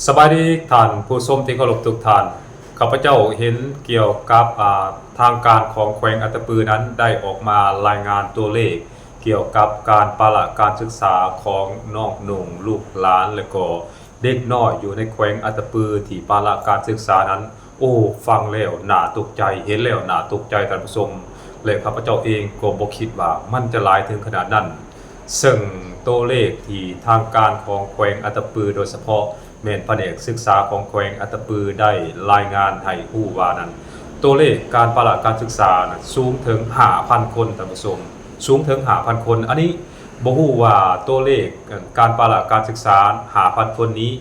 ສະບາຍດີທ່ານຜູ້ຊົມທີ່ເຄົາລົບທຸກທ່ານ. ຂ້າພະເຈົ້າເຫັນກ່ຽວກັບ ອ່າ ທາງການຂອງແຂວງອັດຕະປືນັ້ນໄດ້ອອກມາລາຍງານຕົວເລກກ່ຽວກັບການປະລະການສຶກສາຂອງນ້ອງນຸ່ງ ລູກຫຼານ ແລະກໍເດັກນ້ອຍຢູ່ໃນແຂວງອັດຕະປືທີ່ປະລະການສຶກສານັ້ນ. ໂອ້ ຟັງແລ້ວໜ້າຕົກໃຈ, ເຫັນແລ້ວໜ້າຕົກໃຈທ່ານຜູ້ຊົມ ແລະ ຂ້າພະເຈົ້າເອງກໍບໍ່ຄິດວ່າມັນຈະຫຼາຍເຖິງຂະໜາດນັ້ນ. ເຊິ່ງໂຕເລກທີ່ທາງການຂອງແຂວງອັດຕະປື ໂດຍສະເພາະແມ່ນພະແນກສຶກສາຂອງແຂວງອັດຕະປື ໄດ້ລາຍງານໃຫ້ຮູ້ວ່ານັ້ນ, ໂຕເລກການປະລະການສຶກສານັ້ນສູງເຖິງຫ້າພັນຄົນ, ທ່ານຜູ້ຊົມ, ສູງເຖິງຫ້າພັນຄົນ. ອັນນີ້ບໍ່ຮູ້ວ່າໂຕເລກການປະລະການສຶກສາຫ້າພັນຄົນນີ້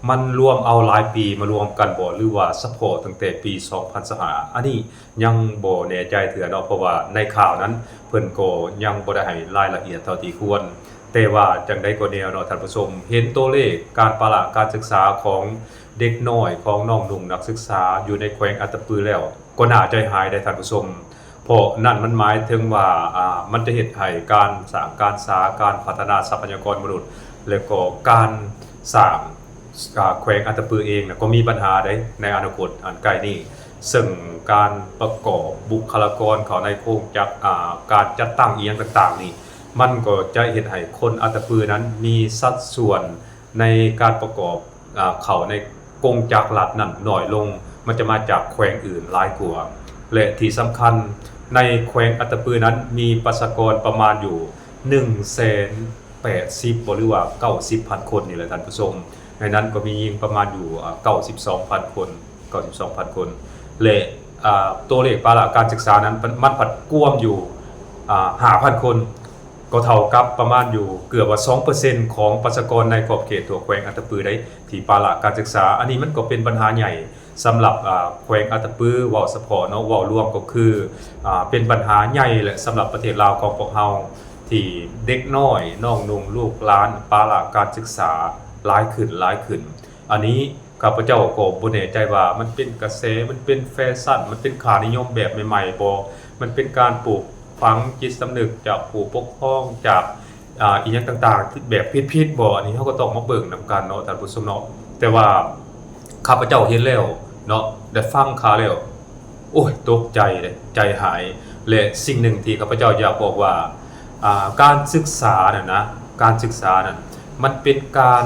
ມັນລວມເອົາຫຼາຍປີມາລວມກັນບໍ່ ຫຼືວ່າສະເພາະຕັ້ງແຕ່ປີສອງພັນຊາວຫ້າ? ອັນນີ້ຍັງບໍ່ແນ່ໃຈເທື່ອເນາະ, ເພາະວ່າໃນຂ່າວນັ້ນເພິ່ນກໍຍັງບໍ່ໄດ້ໃຫ້ລາຍລະອຽດເທົ່າທີ່ຄວນ. ແຕ່ວ່າຈັ່ງໃດກໍແນວເນາະທ່ານຜູ້ຊົມ, ເຫັນໂຕເລກການປະລະການສຶກສາຂອງເດັກນ້ອຍ ຂອງນ້ອງນຸ່ງນັກສຶກສາຢູ່ໃນແຂວງອັດຕະປືແລ້ວ ກໍໜ້າໃຈຫາຍເດ້ທ່ານຜູ້ຊົມ. ເພາະນັ້ນມັນໝາຍເຖິງວ່າ ອ່າ ມັນຈະເຮັດໃຫ້ການສ້າງການສາ, ການພັດທະນາຊັບພະຍາກອນມະນຸດ ແລະກໍການສ້າງ ອ່າ ແຂວງອັດຕະປືເອງນະ ກໍມີບັນຫາໃດ໋ໃນອະນາຄົດອັນໃກ້ນີ້. ເຊິ່ງການປະກອບບຸກຄະລາກອນເຂົ້າໃນໂຄງຈັກ ອ່າ ການຈັດຕັ້ງອີ່ຫຍັງຕ່າງໆນີ້ ມັນກໍຈະເຮັດໃຫ້ຄົນອັດຕະປືນັ້ນມີສັດສ່ວນໃນການປະກອບ ອ່າ ເຂົ້າໃນກົງຈັກລັດນັ້ນໜ້ອຍລົງ, ມັນຈະມາຈາກແຂວງອື່ນຫຼາຍກວ່າ. ແລະທີ່ສຳຄັນ ໃນແຂວງອັດຕະປືນັ້ນມີປະຊາກອນປະມານຢູ່ໜຶ່ງແສນແປດສິບ ບໍ່ ຫຼືວ່າເກົ້າສິບພັນຄົນນີ້ແຫຼະທ່ານຜູ້ຊົມ. ໃນນັ້ນກໍມີຍິງປະມານຢູ່ ອ່າ ເກົ້າສິບສອງພັນຄົນ, ເກົ້າສິບສອງພັນຄົນ ແລະ ອ່າ ໂຕເລກປະລະການສຶກສານັ້ນ ມັນ ມັນພັດກວມຢູ່ ອ່າ ຫ້າພັນຄົນ. ກໍເທົ່າກັບປະມານຢູ່ເກືອບວ່າສອງເປີເຊັນຂອງປະຊາກອນໃນຂອບເຂດທົ່ວແຂວງອັດຕະປືໃດ໋ ທີ່ປະລະການສຶກສາ. ອັນນີ້ມັນກໍເປັນບັນຫາໃຫຍ່ສຳລັບ ອາ ແຂວງອັດຕະປື ເວົ້າສະເພາະເນາະ, ເວົ້າລວມກໍຄື ອາ ເປັນບັນຫາໃຫຍ່ແຫຼະສຳລັບປະເທດລາວຂອງພວກເຮົາ ທີ່ເດັກນ້ອຍ ນ້ອງນຸ່ງ ລູກຫຼານ ປະລະການສຶກສາຫຼາຍຂຶ້ນ, ຫຼາຍຂຶ້ນ. ອັນນີ້ ຂ້າພະເຈົ້າກໍບໍ່ແນ່ໃຈວ່າມັນເປັນກະແສ, ມັນເປັນແຟຊັນ, ມັນເປັນຄ່ານິຍົມແບບໃໝ່ໆບໍ່, ມັນເປັນການປູກຝັງຈິດສຳນຶກຈາກຜູ້ປົກຄອງ, ຈາກ ອ່າ ອີ່ຫຍັງຕ່າງໆ ແບບຜິດໆບໍ່, ອັນນີ້ເຮົາກໍຕ້ອງມາເບິ່ງນຳກັນເນາະທ່ານຜູ້ຊົມເນາະ. ແຕ່ວ່າຂ້າພະເຈົ້າເຫັນແລ້ວເນາະ, ໄດ້ຟັງຂ່າວແລ້ວ ໂອ້ຍ ຕົກໃຈເດ້, ໃຈຫາຍ. ແລະ ສິ່ງໜຶ່ງທີ່ຂ້າພະເຈົ້າຢາກບອກວ່າ ອ່າ ການສຶກສານັ້ນນະ, ການສຶກສານັ້ນ ມັນເປັນການ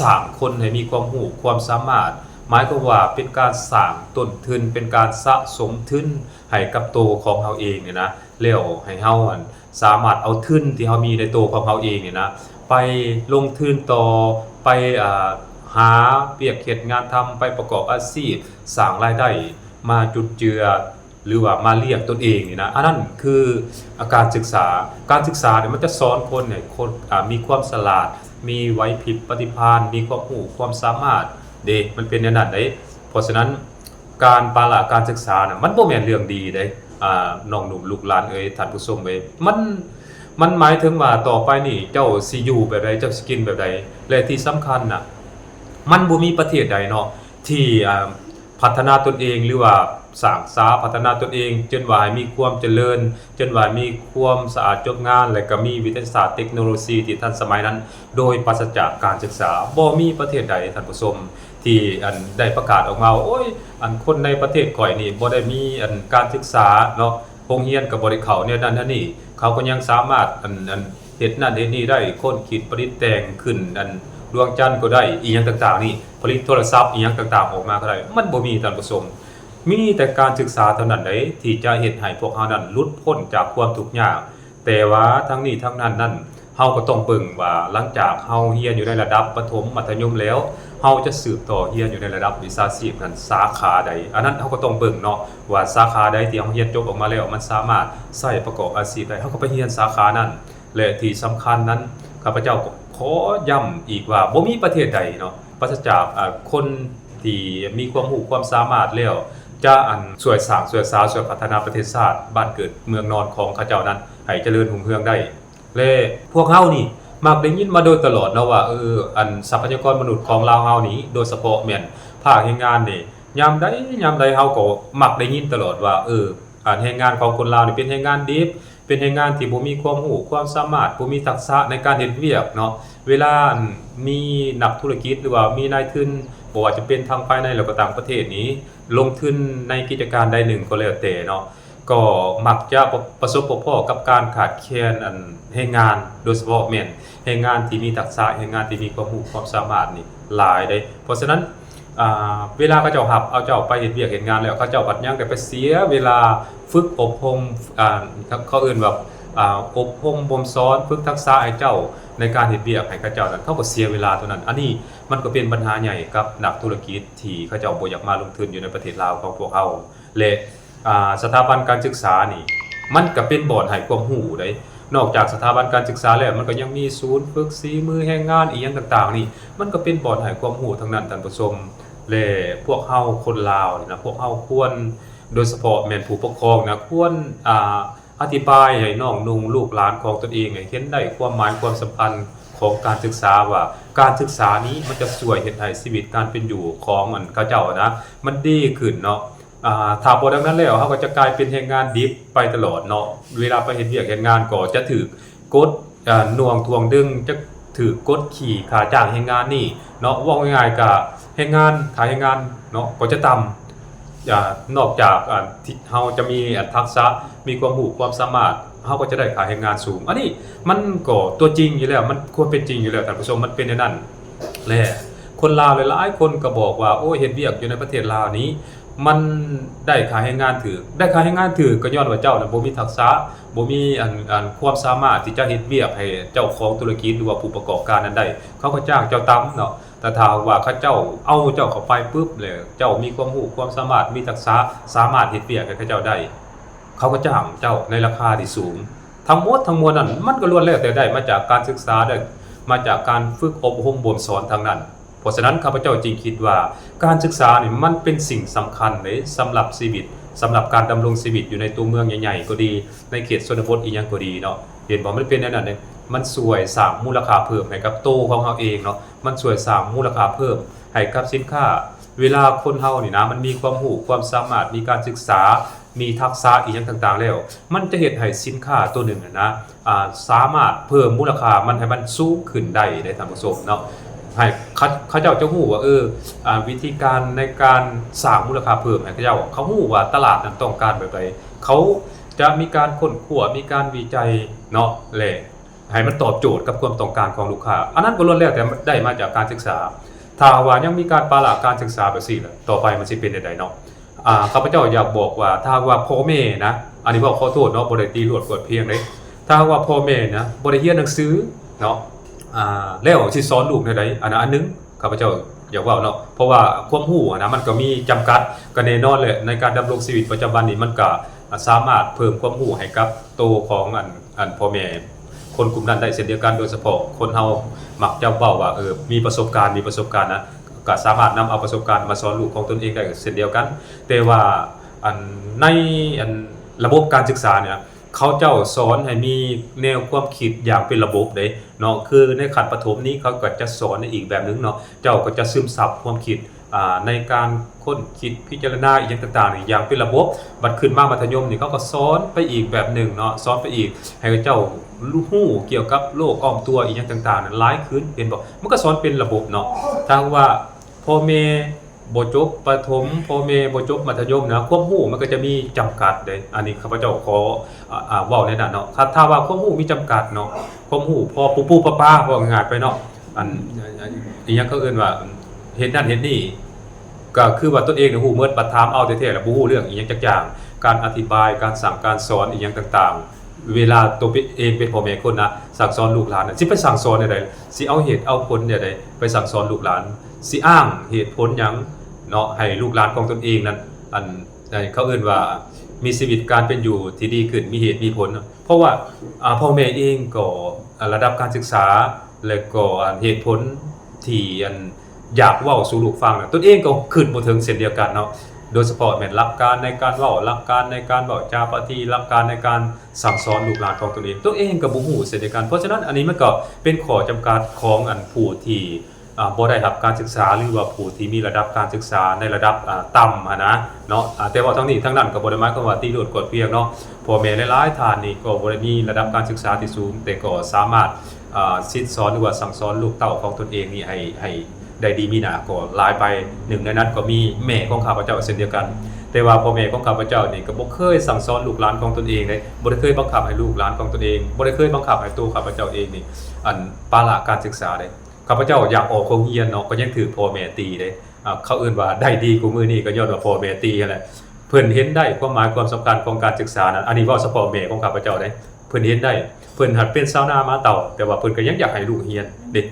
ສ້າງຄົນໃຫ້ມີຄວາມຮູ້ຄວາມສາມາດ, ໝາຍຄວາມວ່າເປັນການສ້າງຕົ້ນທຶນ, ເປັນການສະສົມທຶນໃຫ້ກັບໂຕຂອງເຮົາເອງນີ້ນະ, ແລ້ວໃຫ້ເຮົາ ອັນ ສາມາດເອົາທຶນທີ່ເຮົາມີໃນໂຕຂອງເຮົາເອງນີ້ນະ ໄປລົງທຶນຕໍ່, ໄປ ອ່າ ຫາວຽກເຮັດງານທຳ, ໄປປະກອບອາຊີບ, ສ້າງລາຍໄດ້ມາຈຸນເຈືອ ຫຼືວ່າມາລ້ຽງຕົນເອງນີ້ນະ. ອັນນັ້ນຄື ອາ ການສຶກສາ. ການສຶກສານີ້ມັນຈະສອນຄົນໃຫ້ຄົນ ອາ ມີຄວາມສະຫຼາດ, ມີໄຫວພິບປະຕິພານ, ມີຄວາມຮູ້ຄວາມສາມາດເດ້, ມັນເປັນແນວນັ້ນເດ້. ເພາະສະນັ້ນ ການປະລະການສຶກສານະ ມັນບໍ່ແມ່ນເລື່ອງດີເດ້ ອາ ນ້ອງໜຸ່ມລູກຫຼານເອີຍ, ທ່ານຜູ້ຊົມເອີຍ. ມັນ ມັນໝາຍເຖິງວ່າຕໍ່ໄປນີ້ເຈົ້າຊິຢູ່ແບບໃດ, ເຈົ້າຊິກິນແບບໃດ? ແລະທີ່ສຳຄັນນະ ມັນບໍ່ມີປະເທດໃດເນາະ ທີ່ ອາ ພັດທະນາຕົນເອງ ຫຼືວ່າສ້າງສາພັດທະນາຕົນເອງ ຈົນວ່າໃຫ້ມີຄວາມຈະເລີນ, ຈົນວ່າມີຄວາມສະອາດຈົບງານ ແລະກໍມີວິທະຍາສາດເຕັກໂນໂລຊີທີ່ທັນສະໄໝນັ້ນ ໂດຍປາສະຈາກການສຶກສາ. ບໍ່ມີປະເທດໃດ, ທ່ານຜູ້ຊົມ, ທີ່ ອັນ ໄດ້ປະກາດອອກມາວ່າ ໂອ້ຍ ອັນ ຄົນໃນປະເທດຂ້ອຍນີ້ບໍ່ໄດ້ມີ ອັນ ການສຶກສາເນາະ, ໂຮງຮຽນກໍບໍ່ໄດ້ເຂົ້າ ແນວນັ້ນແນວນີ້, ເຂົາກໍຍັງສາມາດ ອັນ ອັນ ເຮັດນັ້ນເຮັດນີ້ໄດ້, ຄົ້ນຄິດປະດິດແຕ່ງຂຶ້ນ ອັນ ດວງຈັນກໍໄດ້, ອີ່ຫຍັງຕ່າງໆນີ້, ຜະລິດໂທລະສັບ ອີ່ຫຍັງຕ່າງໆອອກມາກໍໄດ້. ມັນບໍ່ມີ, ທ່ານຜູ້ຊົມ. ມີແຕ່ການສຶກສາເທົ່ານັ້ນໃດ ທີ່ຈະເຮັດໃຫ້ພວກເຮົານັ້ນຫຼຸດພົ້ນຈາກຄວາມທຸກຍາກ. ແຕ່ວ່າທັງນີ້ທັງນັ້ນນັ້ນ ເຮົາກໍຕ້ອງເບິ່ງວ່າ ຫຼັງຈາກເຮົາຮຽນຢູ່ໃນລະດັບປະຖົມ ມັດທະຍົມແລ້ວ, ເຮົາຈະສືບຕໍ່ຮຽນຢູ່ໃນລະດັບວິຊາຊີບນັ້ນສາຂາໃດ. ອັນນັ້ນເຮົາກໍຕ້ອງເບິ່ງເນາະ ວ່າສາຂາໃດທີ່ເຮົາຮຽນຈົບອອກມາແລ້ວ ມັນສາມາດໃຊ້ປະກອບອາຊີບໄດ້, ເຮົາກໍໄປຮຽນສາຂານັ້ນ. ແລະທີ່ສຳຄັນນັ້ນ ຂ້າພະເຈົ້າກໍຂໍຢ້ຳອີກວ່າ ບໍ່ມີປະເທດໃດເນາະ ປາສະຈາກ ອາ ຄົນທີ່ມີຄວາມຮູ້ຄວາມສາມາດແລ້ວ ຈະ ອັນ ຊ່ວຍສ້າງ ຊ່ວຍສາ ຊ່ວຍພັດທະນາປະເທດຊາດ ບ້ານເກີດເມືອງນອນຂອງເຂົາເຈົ້ານັ້ນ ໃຫ້ຈະເລີນຮຸ່ງເຮືອງໄດ້. ແລະພວກເຮົານີ້ມັກໄດ້ຍິນມາໂດຍຕະຫຼອດເນາະວ່າ ເອີ ອັນ ຊັບພະຍາກອນມະນຸດຂອງລາວເຮົານີ້ ໂດຍສະເພາະແມ່ນພາກແຮງງານນີ້ ຍາມໃດ ຍາມໃດເຮົາກໍມັກໄດ້ຍິນຕະຫຼອດວ່າ ເອີ ອັນ ແຮງງານຂອງຄົນລາວນີ້ເປັນແຮງງານດິບ, ເປັນແຮງງານທີ່ບໍ່ມີຄວາມຮູ້ຄວາມສາມາດ, ບໍ່ມີທັກສະໃນການເຮັດວຽກເນາະ. ເວລາ ອັນ ມີນັກທຸລະກິດ ຫຼືວ່າມີນາຍທຶນ ບໍ່ວ່າຈະເປັນທາງພາຍໃນ ແລະກໍຕ່າງປະເທດນີ້ ລົງທຶນໃນກິດຈະການໃດໜຶ່ງກໍແລ້ວແຕ່ເນາະ, ກໍມັກຈະປະ ປະສົບພົບພໍ້ກັບການຂາດແຄນ ອັນ ແຮງງານ, ໂດຍສະເພາະແມ່ນແຮງງານທີ່ມີທັກສະ, ແຮງງານທີ່ມີຄວາມຮູ້ຄວາມສາມາດນີ້ຫຼາຍເດ້. ເພາະສະນັ້ນ ອ່າ ເວລາເຂົາເຈົ້າຮັບເອົາເຈົ້າໄປເຮັດວຽກເຮັດງານແລ້ວ ເຂົາເຈົ້າພັດຍັງໄດ້ໄປເສຍເວລາຝຶກອົບຮົມ ອ່າ ເຂົາ ເຂົາເອີ້ນວ່າ ອ່າ ອົບຮົມບົ່ມສອນ ຝຶກທັກສະໃຫ້ເຈົ້າໃນການເຮັດວຽກໃຫ້ເຂົາເຈົ້ານັ້ນ ເຂົາກໍເສຍເວລາຕົວນັ້ນ. ອັນນີ້ມັນກໍເປັນບັນຫາໃຫຍ່ກັບນັກທຸລະກິດທີ່ເຂົາເຈົ້າບໍ່ຢາກມາລົງທຶນຢູ່ໃນປະເທດລາວຂອງພວກເຮົາ ແລະ ອ່າ ສະຖາບັນການສຶກສານີ້ ມັນກະເປັນບ່ອນໃຫ້ຄວາມຮູ້ເດ້. ນອກຈາກສະຖາບັນການສຶກສາແລ້ວ ມັນກະຍັງມີສູນຝຶກສີມືແຮງງານອີ່ຫຍັງຕ່າງໆນີ້ ມັນກະເປັນບ່ອນໃຫ້ຄວາມຮູ້ທັງນັ້ນທ່ານຜູ້ຊົມ. ແລະ ພວກເຮົາຄົນລາວນີ້ນະ ພວກເຮົາຄວນ ໂດຍສະເພາະແມ່ນຜູ້ປົກຄອງນະ ຄວນ ອ່າ ອະທິບາຍໃຫ້ນ້ອງນຸ່ງລູກຫຼານຂອງຕົນເອງໃຫ້ເຫັນໄດ້ຄວາມໝາຍຄວາມສຳຄັນຂອງການສຶກສາ ວ່າການສຶກສານີ້ມັນຈະຊ່ວຍເຮັດໃຫ້ຊີວິດການເປັນຢູ່ຂອງ ອັນ ເຂົາເຈົ້ານະ ມັນດີຂຶ້ນເນາະ. ອ່າ ຖ້າບໍ່ດັ່ງນັ້ນແລ້ວ ເຮົາກໍຈະກາຍເປັນແຮງງານດິບໄປຕະຫຼອດເນາະ. ເວລາໄປເຮັດວຽກເຮັດງານກໍຈະຖືກກົດ ອ່າ ໜ່ວງຖ່ວງດຶງ, ຈະຖືກກົດຂີ່ຄ່າຈ້າງແຮງງານນີ້ເນາະ. ເວົ້າງ່າຍໆ ກະແຮງງານ, ຄ່າແຮງງານເນາະ ກໍຈະຕ່ຳ. ອ່າ ນອກຈາກ ອ່າ ທີ່ເຮົາຈະມີ ອ່າ ທັກສະ, ມີຄວາມຮູ້ຄວາມສາມາດ, ເຮົາກໍຈະໄດ້ຄ່າແຮງງານສູງ. ອັນນີ້ມັນກໍຕົວຈິງຢູ່ແລ້ວ, ມັນຄວາມເປັນຈິງຢູ່ແລ້ວທ່ານຜູ້ຊົມ, ມັນເປັນແນວນັ້ນ. ແລະ ຄົນລາວຫຼາຍໆຄົນກໍບອກວ່າ ໂອ້ຍ ເຮັດວຽກຢູ່ໃນປະເທດລາວນີ້ ມັນໄດ້ຄ່າແຮງງານຖືກ, ໄດ້ຄ່າແຮງງານຖືກກໍຍ້ອນວ່າເຈົ້ານັ້ນບໍ່ມີທັກສະ, ບໍ່ມີອັນ ອັນຄວາມສາມາດທີ່ຈະເຮັດວຽກໃຫ້ເຈົ້າຂອງທຸລະກິດ ຫຼືວ່າຜູ້ປະກອບການນັ້ນໄດ້, ເຂົາກໍຈ້າງເຈົ້າຕ່ຳເນາະ. ແຕ່ຖ້າຫາກວ່າເຂົາເຈົ້າເອົາເຈົ້າເຂົ້າໄປປຶບ ແລ້ວເຈົ້າມີຄວາມຮູ້ຄວາມສາມາດ, ມີທັກສະ, ສາມາດເຮັດວຽກໃຫ້ເຂົາເຈົ້າໄດ້, ເຂົາກໍຈ້າງເຈົ້າໃນລາຄາທີ່ສູງ. ທັງໝົດທັງມວນນັ້ນ ມັນກໍລ້ວນແລ້ວແຕ່ໄດ້ມາຈາກການສຶກສາ, ໄດ້ມາຈາກການຝຶກອົບຮົມບົ່ມສອນທັງນັ້ນ. ເພາະສະນັ້ນ ຂ້າພະເຈົ້າຈຶ່ງຄິດວ່າ ການສຶກສານີ້ມັນເປັນສິ່ງສຳຄັນເດ້ ສຳລັບຊີວິດ, ສຳລັບການດຳລົງຊີວິດຢູ່ໃນຕົວເມືອງໃຫຍ່ໆກໍດີ, ໃນເຂດຊົນນະບົດອີ່ຫຍັງກໍດີເນາະ. ເຫັນບໍ່? ມັນເປັນແນວນັ້ນເດ້. ມັນຊ່ວຍສ້າງມູນລະຄ່າເພີ່ມໃຫ້ກັບໂຕຂອງເຮົາເອງເນາະ, ມັນຊ່ວຍສ້າງມູນລະຄ່າເພີ່ມໃຫ້ກັບສິນຄ້າ. ເວລາຄົນເຮົານີ້ນະ ມັນມີຄວາມຮູ້ຄວາມສາມາດ, ມີການສຶກສາ, ມີທັກສະອີ່ຫຍັງຕ່າງໆແລ້ວ, ມັນຈະເຮັດໃຫ້ສິນຄ້າໂຕໜຶ່ງຫັ້ນນະ ອ່າ ສາມາດເພີ່ມມູນລະຄ່າມັນໃຫ້ມັນສູງຂຶ້ນໄດ້ເດ້ທ່ານຜູ້ຊົມເນາະ. ໃຫ້ເຂົາ ເຂົາເຈົ້າຈະຮູ້ວ່າ ເອີ ອ່າ ວິທີການໃນການສ້າງມູນລະຄ່າເພີ່ມໃຫ້ເຂົາເຈົ້າ, ເຂົາຮູ້ວ່າຕະຫຼາດນັ້ນຕ້ອງການແບບໃດ, ເຂົາຈະມີການຄົ້ນຄວ້າ, ມີການວິໄຈເນາະ ແລະ ໃຫ້ມັນຕອບໂຈດກັບຄວາມຕ້ອງການຂອງລູກຄ້າ. ອັນນັ້ນກໍລ້ວນແລ້ວແຕ່ໄດ້ມາຈາກການສຶກສາ. ຖ້າຫາກວ່າຍັງມີການປະລະການສຶກສາແບບຊີ້ລະ ຕໍ່ໄປມັນຊິເປັນແນວໃດເນາະ? ອ່າ ຂ້າພະເຈົ້າຢາກບອກວ່າ ຖ້າຫາກວ່າພໍ່ແມ່ນະ, ອັນນີ້ເວົ້າຂໍໂທດເນາະ, ບໍ່ໄດ້ຕີລວດກວດພຽງເດ້. ຖ້າຫາກວ່າພໍ່ແມ່ນະ ບໍ່ໄດ້ຮຽນໜັງສືເນາະ, ອ່າ ແລ້ວຊິສອນລູກແນວໃດ? ອັນນັ້ນອັນໜຶ່ງ ຂ້າພະເຈົ້າຢາກເວົ້າເນາະ, ເພາະວ່າຄວາມຮູ້ຫັ້ນນະ ມັນກໍມີຈຳກັດ, ກໍແນ່ນອນແຫຼະ ໃນການດຳລົງຊີວິດປະຈຳວັນນີ້ ມັນກໍສາມາດເພີ່ມຄວາມຮູ້ໃຫ້ກັບໂຕຂອງ ອັນ ອັນພໍ່ແມ່ຄົນກຸ່ມນັ້ນໄດ້ເຊັ່ນດຽວກັນ. ໂດຍສະເພາະຄົນເຮົາມັກຈະເວົ້າວ່າ ເອີ ມີປະສົບການ, ມີປະສົບການນະ, ກໍສາມາດນຳເອົາປະສົບການມາສອນລູກຂອງຕົນເອງໄດ້ເຊັ່ນດຽວກັນ. ແຕ່ວ່າ ອັນ ໃນ ອັນ ລະບົບການສຶກສານີ້ນະ ເຂົາເຈົ້າສອນໃຫ້ມີແນວຄວາມຄິດຢ່າງເປັນລະບົບເດ້ເນາະ. ຄືໃນຂັ້ນປະຖົມນີ້ ເຂົາກໍຈະສອນໃນອີກແບບໜຶ່ງເນາະ, ເຈົ້າກໍຈະຊຶມຊັບຄວາມຄິດ ອ່າ ໃນການຄົ້ນຄິດພິຈາລະນາອີ່ຫຍັງຕ່າງໆນີ້ຢ່າງເປັນລະບົບ. ບັດຂຶ້ນມາມັດທະຍົມນີ້ ເຂົາກໍສອນໄປອີກແບບໜຶ່ງເນາະ, ສອນໄປອີກ ໃຫ້ເຂົາເຈົ້າຮູ້ກ່ຽວກັບໂລກອ້ອມຕົວອີ່ຫຍັງຕ່າງໆນັ້ນຫຼາຍຂຶ້ນ, ເຫັນບໍ່? ມັນກໍສອນເປັນລະບົບເນາະ. ຖ້າຫາກວ່າພໍ່ແມ່ບໍ່ຈົບປະຖົມ, ພໍ່ແມ່ບໍ່ຈົບມັດທະຍົມນະ, ຄວາມຮູ້ມັນກໍຈະມີຈຳກັດເດ້. ອັນນີ້ຂ້າພະເຈົ້າຂໍ ອາ ອາ ເວົ້າໃນນັ້ນເນາະ. ຖ້າ ຖ້າວ່າຄວາມຮູ້ມີຈຳກັດເນາະ, ຄວາມຮູ້ພໍປູ່ໆປາໆ ເວົ້າງ່າຍໆໄປເນາະ, ອັນ ອີ່ຫຍັງເຂົາເອີ້ນວ່າ ເຮັດນັ້ນເຮັດນີ້ ກໍຄືວ່າຕົນເອງນີ້ຮູ້ໝົດ, ບັດຖາມເອົາແທ້ໆລະບໍ່ຮູ້ເລື່ອງອີ່ຫຍັງຈັກຢ່າງ. ການອະທິບາຍ, ການສັ່ງການສອນອີ່ຫຍັງຕ່າງໆ, ເວລາຕົວເອງເປັນພໍ່ແມ່ຄົນນະ ສັ່ງສອນລູກຫຼານນະ ຊິໄປສັ່ງສອນແນວໃດ? ຊິເອົາເຫດເອົາຜົນແນວໃດໄປສັ່ງສອນລູກຫຼານ? ຊິອ້າງເຫດຜົນຫຍັງເນາະ ໃຫ້ລູກຫຼານຂອງຕົນເອງນັ້ນ ອັນ ໃຫ້ເຂົາເອີ້ນວ່າມີຊີວິດການເປັນຢູ່ທີ່ດີຂຶ້ນ, ມີເຫດມີຜົນ. ເພາະວ່າ ອ່າ ພໍ່ແມ່ເອງກໍ ອ່າ ລະດັບການສຶກສາ ແລະກໍ ອັນ ເຫດຜົນທີ່ ອັນ ຢາກເວົ້າສູ່ລູກຟັງນະ ຕົນເອງກໍຄຶດບໍ່ເຖິງເຊັ່ນດຽວກັນເນາະ. ໂດຍສະເພາະແມ່ນຫຼັກການໃນການເວົ້າ, ຫຼັກການໃນການເວົ້າຈາປະຕິ, ຫຼັກການໃນການສັ່ງສອນລູກຫຼານຂອງຕົນເອງ, ຕົນເອງກໍບໍ່ຮູ້ເຊັ່ນດຽວກັນ. ເພາະສະນັ້ນ ອັນນີ້ມັນກໍເປັນຂໍ້ຈຳກັດຂອງ ອັນ ຜູ້ທີ່ ອ່າ ບໍ່ໄດ້ຮັບການສຶກສາ ຫຼືວ່າຜູ້ທີ່ມີລະດັບການສຶກສາໃນລະດັບ ອ່າ ຕ່ຳຫັ້ນນະເນາະ. ອ່າ ແຕ່ເວົ້າທັງນີ້ທັງນັ້ນກໍບໍ່ໄດ້ໝາຍຄວາມວ່າຕີໂລດກວດກວຽງເນາະ. ພໍ່ແມ່ຫຼາຍໆທ່ານນີ້ກໍບໍ່ໄດ້ມີລະດັບການສຶກສາທີ່ສູງ ແຕ່ກໍສາມາດ ອ່າ ສິດສອນ ຫຼືວ່າສັ່ງສອນລູກເຕົ້າຂອງຕົນເອງນີ້ໃຫ້ ໃຫ້ໄດ້ດີມີໜ້າກໍຫຼາຍໄປ. ໜຶ່ງໃນນັ້ນກໍມີແມ່ຂອງຂ້າພະເຈົ້າເຊັ່ນດຽວກັນ. ແຕ່ວ່າພໍ່ແມ່ຂອງຂ້າພະເຈົ້ານີ້ກໍບໍ່ເຄີຍສັ່ງສອນລູກຫຼານຂອງຕົນເອງເດ້, ບໍ່ໄດ້ເຄີຍບັງຄັບໃຫ້ລູກຫຼານຂອງຕົນເອງ, ບໍ່ໄດ້ເຄີຍບັງຄັບໃຫ້ໂຕຂ້າພະເຈົ້າເອງນີ້ ອັນ ປະລະການສຶກສາເດ້. ຂ້າພະເຈົ້າຢາກອອກໂຮງຮຽນເນາະ ກໍຍັງຖືກພໍ່ແມ່ຕີເດ້. ອ່າ ເຂົາເອີ້ນວ່າໄດ້ດີກວ່າມື້ນີ້ ກໍຍ້ອນວ່າພໍ່ແມ່ຕີຫັ້ນແຫຼະ. ເພິ່ນເຫັນໄດ້ຄວາມໝາຍຄວາມສຳຄັນຂອງການສຶກສານັ້ນ. ອັນນີ້ເວົ້າສະເພາະແມ່ຂອງຂ້າພະເຈົ້າເດ້. ເພິ່ນເຫັນໄດ້ ເພິ່ນຫັດເປັນຊາວນາໝາເຕົ່າ ແຕ່ວ່າເພິ່ນກໍຍັງຢາກໃຫ້ລູກຮຽນເດ້.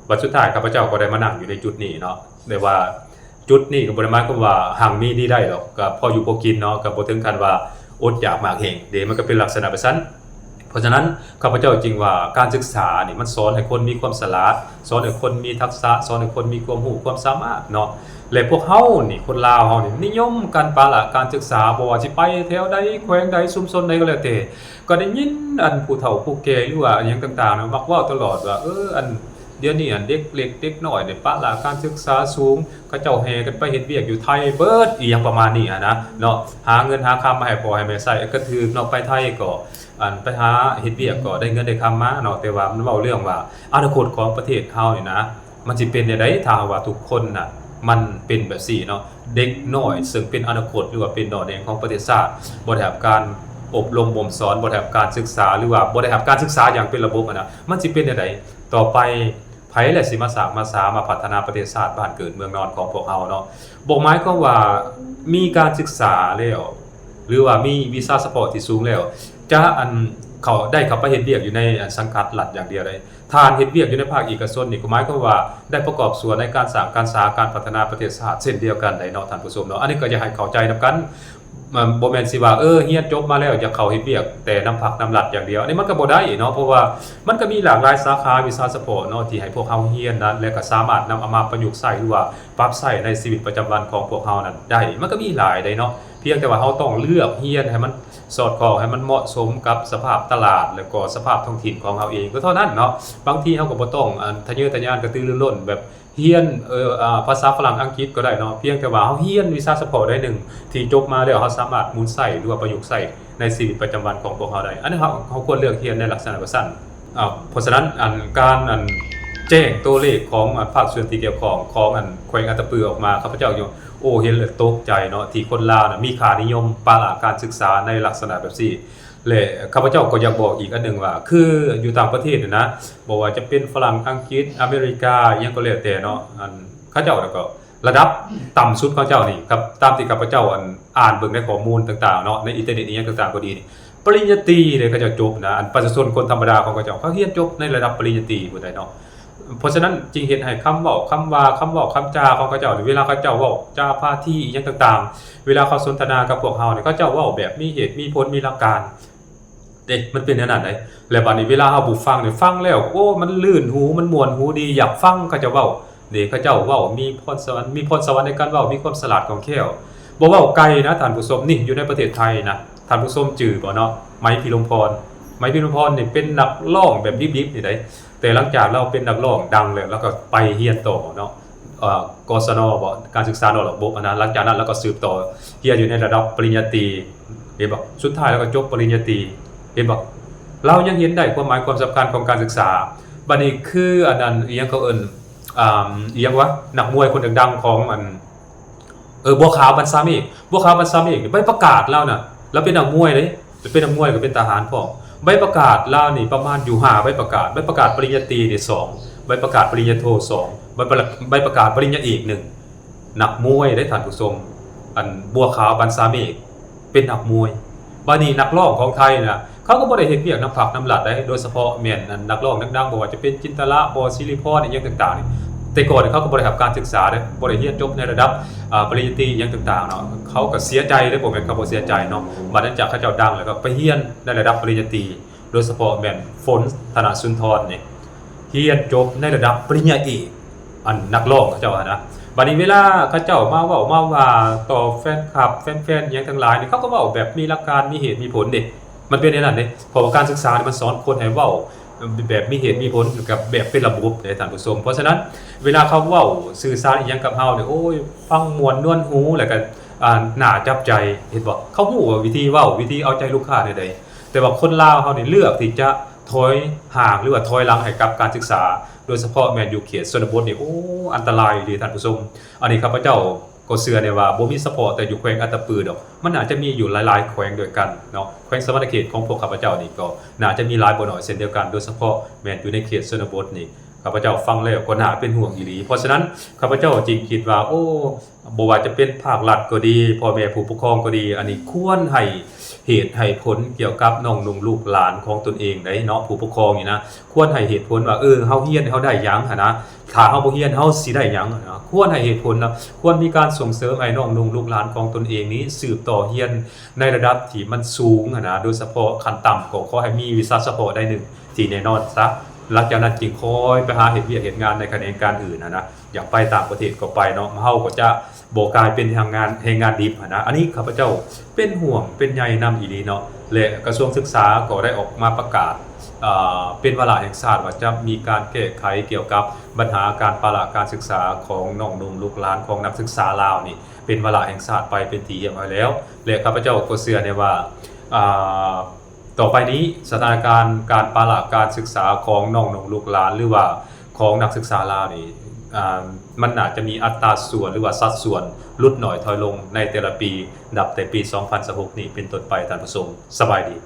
ບັດສຸດທ້າຍຂ້າພະເຈົ້າກໍໄດ້ມານັ່ງຢູ່ໃນຈຸດນີ້ເນາະ. ແຕ່ວ່າຈຸດນີ້ກໍບໍ່ໄດ້ໝາຍຄວາມວ່າຮັ່ງມີດີໄດ້ດອກ, ກໍພໍຢູ່ພໍກິນເນາະ, ກໍບໍ່ເຖິງຂັ້ນວ່າອົດຢາກໝາກແຫ້ງເດ້. ມັນກໍເປັນລັກສະນະແບບຊັ້ນ. ເພາະສະນັ້ນ ຂ້າພະເຈົ້າຈຶ່ງວ່າການສຶກສານີ້ມັນສອນໃຫ້ຄົນມີຄວາມສະຫຼາດ, ສອນໃຫ້ຄົນມີທັກສະ, ສອນໃຫ້ຄົນມີຄວາມຮູ້ຄວາມສາມາດເນາະ. ແລະ ພວກເຮົານີ້ ຄົນລາວເຮົານີ້ນິຍົມກັນປະລະການສຶກສາ, ບໍ່ວ່າຊິໄປແຖວໃດ ແຂວງໃດ ຊຸມຊົນໃດກໍແລ້ວແຕ່, ກໍໄດ້ຍິນອັນຜູ້ເຖົ້າຜູ້ແກ່ ຫຼືວ່າອີ່ຫຍັງຕ່າງໆ ມັກເວົ້າຕະຫຼອດວ່າ ເອີ ອັນ ດຽວນີ້ ອັນ ເດັກເລັກເດັກນ້ອຍນີ້ປະລະການສຶກສາສູງ, ເຂົາເຈົ້າແຫ່ກັນໄປເຮັດວຽກຢູ່ໄທເບິດ ອີ່ຫຍັງປະມານນີ້ຫັ້ນນະເນາະ. ຫາເງິນຫາຄຳມາໃຫ້ພໍ່ໃຫ້ແມ່ໃຊ້ ກໍຖືກເນາະ, ໄປໄທກໍ ອັນ ໄປຫາເຮັດວຽກກໍໄດ້ເງິນໄດ້ຄຳມາເນາະ. ແຕ່ວ່າມັນເວົ້າເລື່ອງວ່າ ອະນາຄົດຂອງປະເທດເຮົານີ້ນະ ມັນຊິເປັນແນວໃດ ຖ້າຫາກວ່າທຸກຄົນນະ ມັນເປັນແບບຊີ້ເນາະ. ເດັກນ້ອຍເຊິ່ງເປັນອະນາຄົດ ຫຼືວ່າເປັນໜໍ່ແໜງຂອງປະເທດຊາດ ບໍ່ໄດ້ຮັບການອົບຮົມບົ່ມສອນ, ບໍ່ໄດ້ຮັບການສຶກສາ ຫຼືວ່າບໍ່ໄດ້ຮັບການສຶກສາຢ່າງເປັນລະບົບຫັ້ນນະ, ມັນຊິເປັນແນວໃດຕໍ່ໄປ? ໃຜແຫຼະຊິມາສ້າງມາສາ ມາພັດທະນາປະເທດຊາດ ບ້ານເກີດເມືອງນອນຂອງພວກເຮົາເນາະ? ບໍ່ໝາຍຄວາມວ່າມີການສຶກສາແລ້ວ ຫຼືວ່າມີວິຊາສະເພາະທີ່ສູງແລ້ວ ຈະ ອັນ ເຂົ້າ ໄດ້ເຂົ້າໄປເຮັດວຽກຢູ່ໃນ ອັນ ສັງກັດລັດຢ່າງດຽວໄດ້. ທ່ານເຮັດວຽກຢູ່ໃນພາກເອກະຊົນນີ້ ກໍໝາຍຄວາມວ່າໄດ້ປະກອບສ່ວນໃນການສ້າງການສາ ການພັດທະນາປະເທດຊາດເຊັ່ນດຽວກັນໄດ້ເນາະ ທ່ານຜູ້ຊົມເນາະ. ອັນນີ້ກໍຢາກໃຫ້ເຂົ້າໃຈນຳກັນ, ມັນບໍ່ແມ່ນຊິວ່າ ເອີ ຮຽນຈົບມາແລ້ວຢາກເຂົ້າເຮັດວຽກແຕ່ນຳພັກນຳລັດຢ່າງດຽວ, ອັນນີ້ມັນກໍບໍ່ໄດ້ເນາະ. ເພາະວ່າມັນກໍມີຫຼາກຫຼາຍສາຂາວິຊາສະເພາະເນາະ ທີ່ໃຫ້ພວກເຮົາຮຽນນັ້ນ ແລະ ກໍສາມາດນຳເອົາມາປະຍຸກໃຊ້ ຫຼືວ່າປັບໃຊ້ໃນຊີວິດປະຈຳວັນຂອງພວກເຮົານັ້ນໄດ້. ມັນກໍມີຫຼາຍເດ້ເນາະ, ພຽງແຕ່ວ່າເຮົາຕ້ອງເລືອກຮຽນໃຫ້ມັນ ສອດຄ່ອງໃຫ້ມັນເໝາະສົມກັບສະພາບຕະຫຼາດ ແລ້ວກໍສະພາບທ້ອງຖິ່ນຂອງເຮົາເອງກໍເທົ່ານັ້ນເນາະ. ບາງທີເຮົາກໍບໍ່ຕ້ອງ ອັນ ທະເຍີທະຍານກະຕືລືລົ້ນແບບຮຽນ ເອີ ອາ ພາສາຝຣັ່ງອັງກິດກໍໄດ້ເນາະ, ພຽງແຕ່ວ່າເຮົາຮຽນວິຊາສະເພາະໃດໜຶ່ງທີ່ຈົບມາແລ້ວ ເຮົາສາມາດໝູນໃຊ້ ຫຼືວ່າປະຍຸກໃຊ້ໃນຊີວິດປະຈຳວັນຂອງພວກເຮົາໄດ້. ອັນນີ້ເຮົາ ເຮົາຄວນເລືອກຮຽນໃນລັກສະນະແບບຊັ້ນ. ອາ ເພາະສະນັ້ນ ອັນ ການ ອັນ ແຈ້ງໂຕເລກຂອງ ອັນ ພາກສ່ວນທີ່ກ່ຽວຂ້ອງຂອງ ອັນ ແຂວງອັດຕະປືອອກມາ ຂ້າພະເຈົ້າ ໂອ້ ເຫັນແລ້ວຕົກໃຈເນາະ ທີ່ຄົນລາວນະມີຄ່ານິຍົມປະລະການສຶກສາໃນລັກສະນະແບບຊີ້. ແລະ ຂ້າພະເຈົ້າກໍຢາກບອກອີກອັນໜຶ່ງວ່າ ຄືຢູ່ຕ່າງປະເທດນີ້ນະ ບໍ່ວ່າຈະເປັນຝຣັ່ງ ອັງກິດ ອາເມລິກາ ອີ່ຫຍັງກໍແລ້ວແຕ່ເນາະ, ອັນ ເຂົາເຈົ້ານະກໍລະດັບຕ່ຳສຸດຂອງເຈົ້ານີ້ ກັບຕາມທີ່ຂ້າພະເຈົ້າ ອັນ ອ່ານເບິ່ງໃນຂໍ້ມູນຕ່າງໆເນາະ ໃນອິນເຕີເນັດອີ່ຫຍັງຕ່າງໆກໍດີນີ້ ປະລິນຍາຕີເດ້ ເຂົາເຈົ້າຈົບນະ, ອັນ ປະຊາຊົນຄົນທຳມະດາຂອງເຂົາເຈົ້າ ເຂົາຮຽນຈົບໃນລະດັບປະລິນຍາຕີພຸ້ນໃດເນາະ. ເພາະສະນັ້ນຈຶ່ງເຮັດໃຫ້ຄຳເວົ້າ ຄຳວ່າ ຄຳເວົ້າ ຄຳຈາຂອງເຂົາເຈົ້ານີ້ ເວລາເຂົາເຈົ້າເວົ້າຈາພາທີອີ່ຫຍັງຕ່າງໆ ເວລາເຂົາສົນທະນາກັບພວກເຮົານີ້ ເຂົາເຈົ້າເວົ້າແບບມີເຫດມີຜົນ ມີຫຼັກການເດ້, ມັນເປັນແນວນັ້ນໃດ. ແລະ ບາດນີ້ເວລາເຮົາຜູ້ຟັງນີ້ ຟັງແລ້ວ ໂອ້ ມັນລື່ນຫູ ມັນມ່ວນຫູດີ ຢາກຟັງເຂົາເຈົ້າເວົ້າເດ້. ເຂົາເຈົ້າເວົ້າມີພອນສະຫວັນ ມີພອນສະຫວັນໃນການເວົ້າ ມີຄວາມສະຫຼາດຄ່ອງແຄ້ວ ບໍ່ເວົ້າໄກນະ ທ່ານຜູ້ຊົມ. ນີ້ຢູ່ໃນປະເທດໄທນະ ທ່ານຜູ້ຊົມຈື່ບໍ່ເນາະ ໄມ ພິລົມພອນ. ໄມ ພິລົມພອນນີ້ເປັນນັກຮ້ອງແບບດິບໆນີ້ໃດ, ແຕ່ຫຼັງຈາກລາວເປັນນັກຮ້ອງດັງແລ້ວ ລາວກໍໄປຮຽນຕໍ່ເນາະ ເອີ ກສນ ບໍ ການສຶກສານອກລະບົບຫັ້ນນະ. ຫຼັງຈາກນັ້ນລາວກໍສືບຕໍ່ຮຽນຢູ່ໃນລະດັບປະລິນຍາຕີ ເຫັນບໍ່? ສຸດທ້າຍລາວກໍຈົບປະລິນຍາຕີ ເຫັນບໍ່? ລາວຍັງເຫັນໄດ້ຄວາມໝາຍຄວາມສຳຄັນຂອງການສຶກສາ. ບັດນີ້ຄືອັນນັ້ນ ອີ່ຫຍັງເຂົາເອີ້ນ ອ່າ ອີ່ຫຍັງວະ ນັກມວຍຄົນດັງໆຂອງອັນ ເອີ ບົວຂາວ ບັນຊາເມກ. ບົວຂາວ ບັນຊາເມກນີ້ ໃບປະກາດລາວນະ ລາວເປັນນັກມວຍເດ້, ເປັນນັກມວຍ ກໍເປັນທະຫານພ້ອມ. ໃບປະກາດລາວນີ້ປະມານຢູ່ຫ້າໃບປະກາດ, ໃບປະກາດປະລິນຍາຕີນີ້ສອງ, ໃບປະກາດປະລິນຍາໂທສອງ, ໃບປະ ໃບປະກາດປະລິນຍາເອກໜຶ່ງ. ນັກມວຍເດ້ທ່ານຜູ້ຊົມ, ອັນ ບົວຂາວ ບັນຊາເມກ ເປັນນັກມວຍ. ບາດນີ້ນັກຮ້ອງຂອງໄທນະ ເຂົາກໍບໍ່ໄດ້ເຮັດວຽກນຳພັກນຳລັດໃດ, ໂດຍສະເພາະແມ່ນ ອັນ ນັກຮ້ອງດັງໆ ບໍ່ວ່າຈະເປັນຈິນຕະລາ ບໍ່ ສິລິພອນ ອີ່ຫຍັງຕ່າງໆນີ້ ແຕ່ກ່ອນເຂົາກໍບໍ່ໄດ້ຮັບການສຶກສາເດ້, ບໍ່ໄດ້ຮຽນຈົບໃນລະດັບ ອາ ປະລິນຍາຕີ ອີ່ຫຍັງຕ່າງໆເນາະ. ເຂົາກໍເສຍໃຈເດ້, ບໍ່ແມ່ນເຂົາບໍ່ເສຍໃຈເນາະ. ບາດຫຼັງຈາກເຂົາເຈົ້າດັງແລ້ວ ກໍໄປຮຽນໃນລະດັບປະລິນຍາຕີ, ໂດຍສະເພາະແມ່ນ ຝົນ ທະນະສຸນທອນນີ້ ຮຽນຈົບໃນລະດັບປະລິນຍາເອກ ອັນ ນັກຮ້ອງເຂົາເຈົ້າຫັ້ນນະ. ບາດນີ້ເວລາເຂົາເຈົ້າມາເວົ້າມາວ່າຕໍ່ແຟນຄລັບ ແຟນໆ ອີ່ຫຍັງທັງຫຼາຍນີ້ ເຂົາກໍເວົ້າແບບມີຫຼັກການ ມີເຫດມີຜົນເດ້. ມັນເປັນແນວນັ້ນເດ້, ເພາະວ່າການສຶກສານີ້ມັນສອນຄົນໃຫ້ເວົ້າ ແບບມີເຫດມີຜົນ ກັບແບບເປັນລະບົບເດ້ທ່ານຜູ້ຊົມ. ເພາະສະນັ້ນ ເວລາເຂົາເວົ້າສື່ສານອີ່ຫຍັງກັບເຮົານີ້ ໂອ້ຍ ຟັງມ່ວນນວນຫູ ແລ້ວກໍ ອ່າ ໜ້າຈັບໃຈ ເຫັນບໍ່? ເຂົາຮູ້ວ່າວິທີເວົ້າ ວິທີເອົາໃຈລູກຄ້າແນວໃດ. ແຕ່ວ່າຄົນລາວເຮົານີ້ເລືອກທີ່ຈະຖອຍຫ່າງ ຫຼືວ່າຖອຍຫຼັງໃຫ້ກັບການສຶກສາ ໂດຍສະເພາະແມ່ນຢູ່ເຂດຊົນນະບົດນີ້ ໂອ້ ອັນຕະລາຍອີ່ຫຼີທ່ານຜູ້ຊົມ. ອັນນີ້ຂ້າພະເຈົ້າກໍເຊື່ອແນ່ວ່າບໍ່ມີສະເພາະແຕ່ຢູ່ແຂວງອັດຕະປືດອກ ມັນໜ້າຈະມີຢູ່ຫຼາຍໆແຂວງດ້ວຍກັນເນາະ. ແຂວງສະຫວັນນະເຂດຂອງພວກຂ້າພະເຈົ້ານີ້ກໍໜ້າຈະມີຫຼາຍບໍ່ໜ້ອຍເຊັ່ນດຽວກັນ ໂດຍສະເພາະແມ່ນຢູ່ໃນເຂດຊົນນະບົດນີ້ ຂ້າພະເຈົ້າຟັງແລ້ວກໍໜ້າເປັນຫ່ວງອີ່ຫຼີ. ເພາະສະນັ້ນ ຂ້າພະເຈົ້າຈຶ່ງຄິດວ່າ ໂອ້ ບໍ່ວ່າຈະເປັນພາກລັດກໍດີ ພໍ່ແມ່ຜູ້ປົກຄອງກໍດີ ອັນນີ້ຄວນໃຫ້ເຫດໃຫ້ຜົນກ່ຽວກັບນ້ອງນຸ່ງລູກຫຼານຂອງຕົນເອງໄດ໋ເນາະ. ຜູ້ປົກຄອງນີ້ນະ ຄວນໃຫ້ເຫດຜົນວ່າ ເອີ ເຮົາຮຽນເຮົາໄດ້ຫຍັງຫັ້ນນະ ຖ້າເຮົາບໍ່ຮຽນເຮົາຊິໄດ້ຫຍັງຫັ້ນນະ. ຄວນໃຫ້ເຫດຜົນນະ ຄວນມີການສົ່ງເສີມໃຫ້ນ້ອງນຸ່ງລູກຫຼານຂອງຕົນເອງນີ້ສືບຕໍ່ຮຽນໃນລະດັບທີ່ມັນສູງຫັ້ນນະ. ໂດຍສະເພາະຂັ້ນຕ່ຳກໍຂໍໃຫ້ມີວິຊາສະເພາະໃດໜຶ່ງທີ່ແນ່ນອນຊະ ຫຼັງຈາກນັ້ນຈຶ່ງຄ່ອຍໄປຫາເຮັດວຽກເຮັດງານໃນຂະແໜງການອື່ນຫັ້ນນະ. ຢາກໄປຕ່າງປະເທດກໍໄປເນາະ ເຮົາກໍຈະບໍ່ກາຍເປັນແຮງງານ ແຮງງານດິບຫັ້ນນະ. ອັນນີ້ຂ້າພະເຈົ້າເປັນຫ່ວງເປັນໃຍນຳອີ່ຫຼີເນາະ ແລະ ກະຊວງສຶກສາກໍໄດ້ອອກມາປະກາດ ເປັນວາລະແຫ່ງຊາດວ່າຈະມີການແກ້ໄຂກ່ຽວກັບບັນຫາການປະລະການສຶກສາຂອງນ້ອງນຸ່ງລູກຫຼານຂອງນັກສຶກສາລາວນີ້ ເປັນວາລະແຫ່ງຊາດໄປເປັນທີ່ຮຽບຮ້ອຍແລ້ວ ແລະ ຂ້າພະເຈົ້າກໍເຊື່ອແນ່ວ່າ ອາ ຕໍ່ໄປນີ້ສະຖານະການການປະລະການສຶກສາຂອງນ້ອງນຸ່ງລູກຫຼານ ຫຼືວ່າຂອງນັກສຶກສາລາວນີ້ ອາ ມັນໜ້າຈະມີອັດຕາສ່ວນ ຫຼືວ່າສັດສ່ວນຫຼຸດໜ້ອຍຖອຍລົງໃນແຕ່ລະປີ ນັບແຕ່ປີສອງພັນຊາວຫົກນີ້ເປັນຕົ້ນໄປ. ທ່ານຜູ້ຊົມ ສະບາຍດີ.